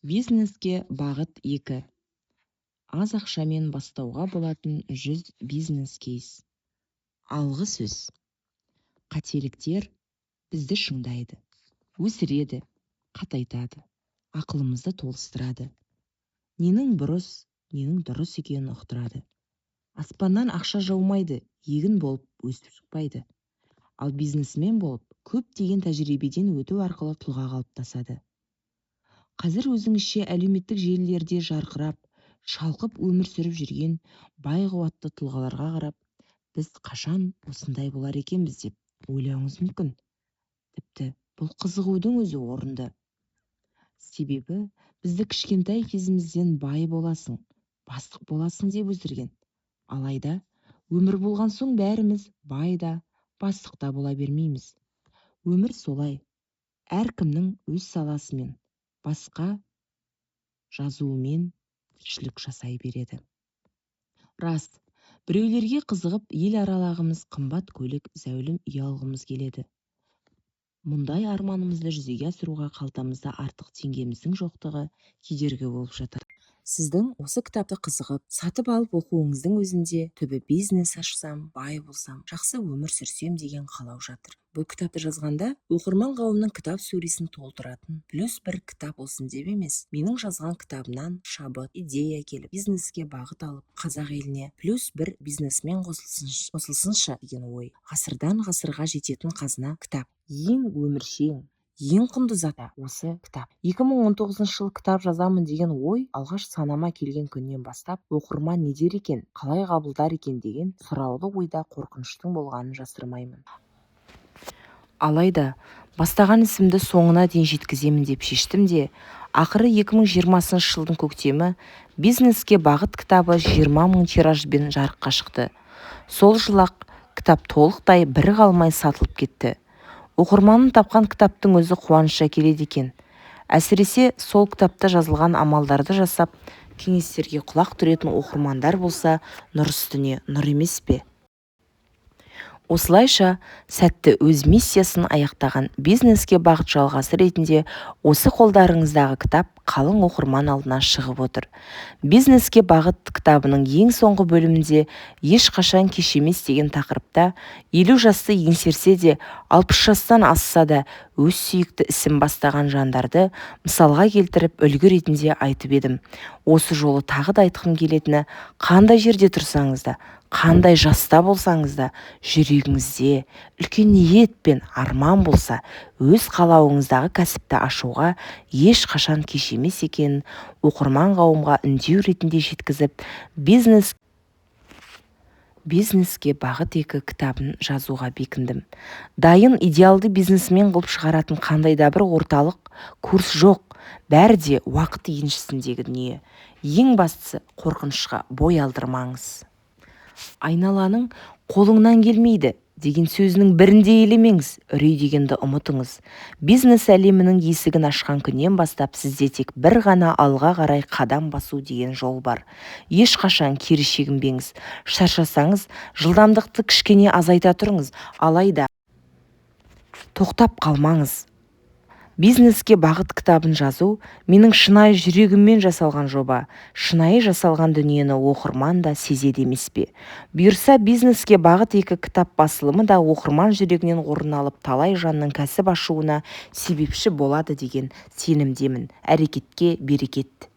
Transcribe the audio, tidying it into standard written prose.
Бизнеске бағыт 2. Аз ақшамен бастауға болатын 100 бизнес кейс. Алғы сөз. Қателіктер бізді шыңдайды, өсіреді, қатайтады, ақылымызды толыстырады. Ненің бұрыс, ненің дұрыс екенін ұқтырады. Аспаннан ақша жаумайды, егін болып өсіп шықпайды. Ал бизнесмен болып, көптеген тәжірибеден өту арқылы тұлға қалыптасады. Қазір өзіңізше әлеуметтік желілерде жарқырап, шалқып өмір сүріп жүрген бай қуатты тұлғаларға қарап, біз қашан осындай болар екенбіз деп ойлауыңыз мүмкін. Тіпті бұл қызығудың өзі орынды. Себебі бізді кішкентай кезімізден бай боласың, бастық боласың деп өсірген. Алайда өмір болған соң бәріміз бай да, бастық та бола бермейміз. Өмір солай. Әркімнің өз саласымен, басқа жазуымен тіршілік жасай береді. Рас, біреулерге қызығып ел аралағымыз, қымбат көлік, зәулім үй алғымыз келеді. Мұндай арманымызды жүзеге асыруға қалтамызда артық теңгеміздің жоқтығы кедергі болып жатады. Сіздің осы кітапты қызығып, сатып алып оқуыңыздың өзінде түбі бизнес ашсам, бай болсам, жақсы өмір сүрсем деген қалау жатыр. Бұл кітапты жазғанда оқырман қауымның кітап сөресін толтыратын плюс бір кітап болсын деп емес, менің жазған кітабымнан шабыт, идея келіп, бизнеске бағыт алып, қазақ еліне плюс бір бизнесмен қосылсыншы деген ой. Ғасырдан ғасырға жететін қазына кітап. Ең өміршең, ең құнды зат осы кітап. 2019 жылы кітап жазамын деген ой алғаш санама келген күннен бастап оқырман не дер екен, қалай қабылдар екен деген сұраулы ойда қорқыныштың болғанын жасырмаймын. Алайда бастаған ісімді соңына дейін жеткіземін деп шештім де, ақыры 2020 жылдың көктемі «Бизнеске бағыт» кітабы 20 мың тиражбен жарыққа шықты. Сол жылы-ақ кітап толықтай бір қалмай сатылып кетті. Оқырманын тапқан кітаптың өзі қуаныш әкеледі екен. Әсіресе сол кітапта жазылған амалдарды жасап, кеңестерге құлақ түретін оқырмандар болса, нұр үстіне нұр емес пе? Осылайша, сәтті өз миссиясын аяқтаған «Бизнеске бағыт» жалғасы ретінде осы қолдарыңыздағы кітап қалың оқырман алдына шығып отыр. «Бизнеске бағыт» кітабының ең соңғы бөлімінде «Ешқашан кеш емес» деген тақырыпта 50 жасты еңсерсе де, 60 жастан асса да өз сүйікті ісін бастаған жандарды мысалға келтіріп, үлгі ретінде айтып едім. Осы жолы тағы да айтқым келетіні, қандай жерде тұрсаңыз да, қандай жаста болсаңыз да, жүрегіңізде үлкен ниет пен арман болса, өз қалауыңыздағы кәсіпті ашуға ешқашан кеш емес екенін оқырман қауымға үндеу ретінде жеткізіп, «Бизнеске бағыт 2» кітабын жазуға бекіндім. Дайын идеалды бизнесмен қылып шығаратын қандай да бір орталық, курс жоқ. Бәрі де уақыт еншісіндегі дүние. Ең бастысы, қорқынышқа бой алдырмаңыз. Айналаның қолыңнан келмейді деген сөзінің бірін де елемеңіз, үрей дегенді ұмытыңыз. Бизнес әлемінің есігін ашқан күннен бастап сізде тек бір ғана алға қарай қадам басу деген жол бар. Ешқашан кері шегінбеңіз. Шаршасаңыз, жылдамдықты кішкене азайта тұрыңыз, алайда тоқтап қалмаңыз. «Бизнеске бағыт» кітабын жазу менің шынайы жүрегіммен жасалған жоба. Шынайы жасалған дүниені оқырман да сезеді емес пе? Бұйырса, «Бизнеске бағыт 2» кітап басылымы да оқырман жүрегінен орын алып, талай жанның кәсіп ашуына себепші болады деген сенімдемін. Әрекетке берекет.